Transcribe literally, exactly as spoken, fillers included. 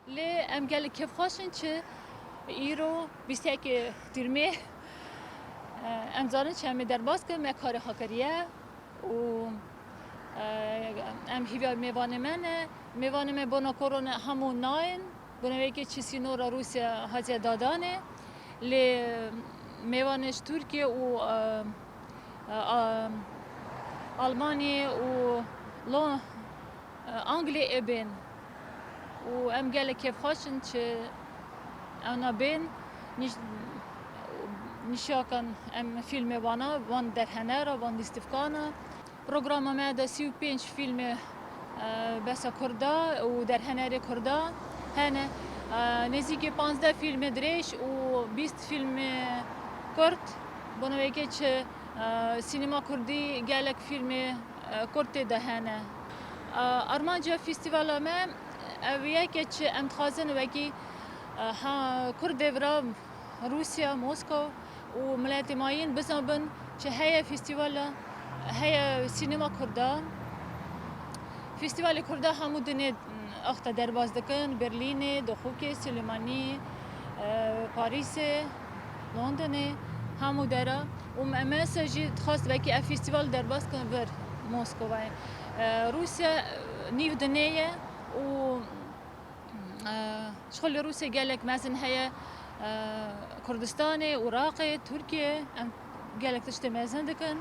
Lê em gelek kêfxweş in çi îro bîst yekê Tîrmê, e, em zanin çi em ê derbas kin, me karê xwe kiriye û, e, em hîviya mêvanê me ne. Mêvanê me bona korona hemû nayên. Bona wê yekê çi sînora Rûsya hatiye dadanê. Lê mêvanê ji Tirkiye û, e, e, a, Almanyê û Lon-, Angliyê ê bên û em gelek kêfxweş in çi ewna bên nîş-, nîşakan em fîlmê wana, van derhenera, van lîstifkana. Programa me de sî û pênc fîlmê, e, besa kurda û derhenerê kurda hene. E, nêzîkî panzdeh fîlmê dirêj û bîst fîlmê kurt. Bona wê yekê çi, e, sînema kurdî gelek fîlmê e, kurt tê de hene. E, armanca festîvala me ev ye ke çi em dixwazin wekî, e, ha, kurdê vira Rûsya, Moskow û miletê mayîn bizanbin çi heye festîvala, heye sînema kurda. Festîvalê kurda hemû dinê axta derbas dikin, Berlînê, Doxûkê, Silêmanî, e, Parîsê, Londonê, hemû dera. Û me, me se jî dixwest wekî ev festîval derbas kin vir Moskovayê. E, Rûsya, e, nîv dinê ye û, e, ji xwe li Rûsya gelek mezin heye, e, Kurdistanê, Iraqê, Tirkiye, em gelek tiştê mezin dikin.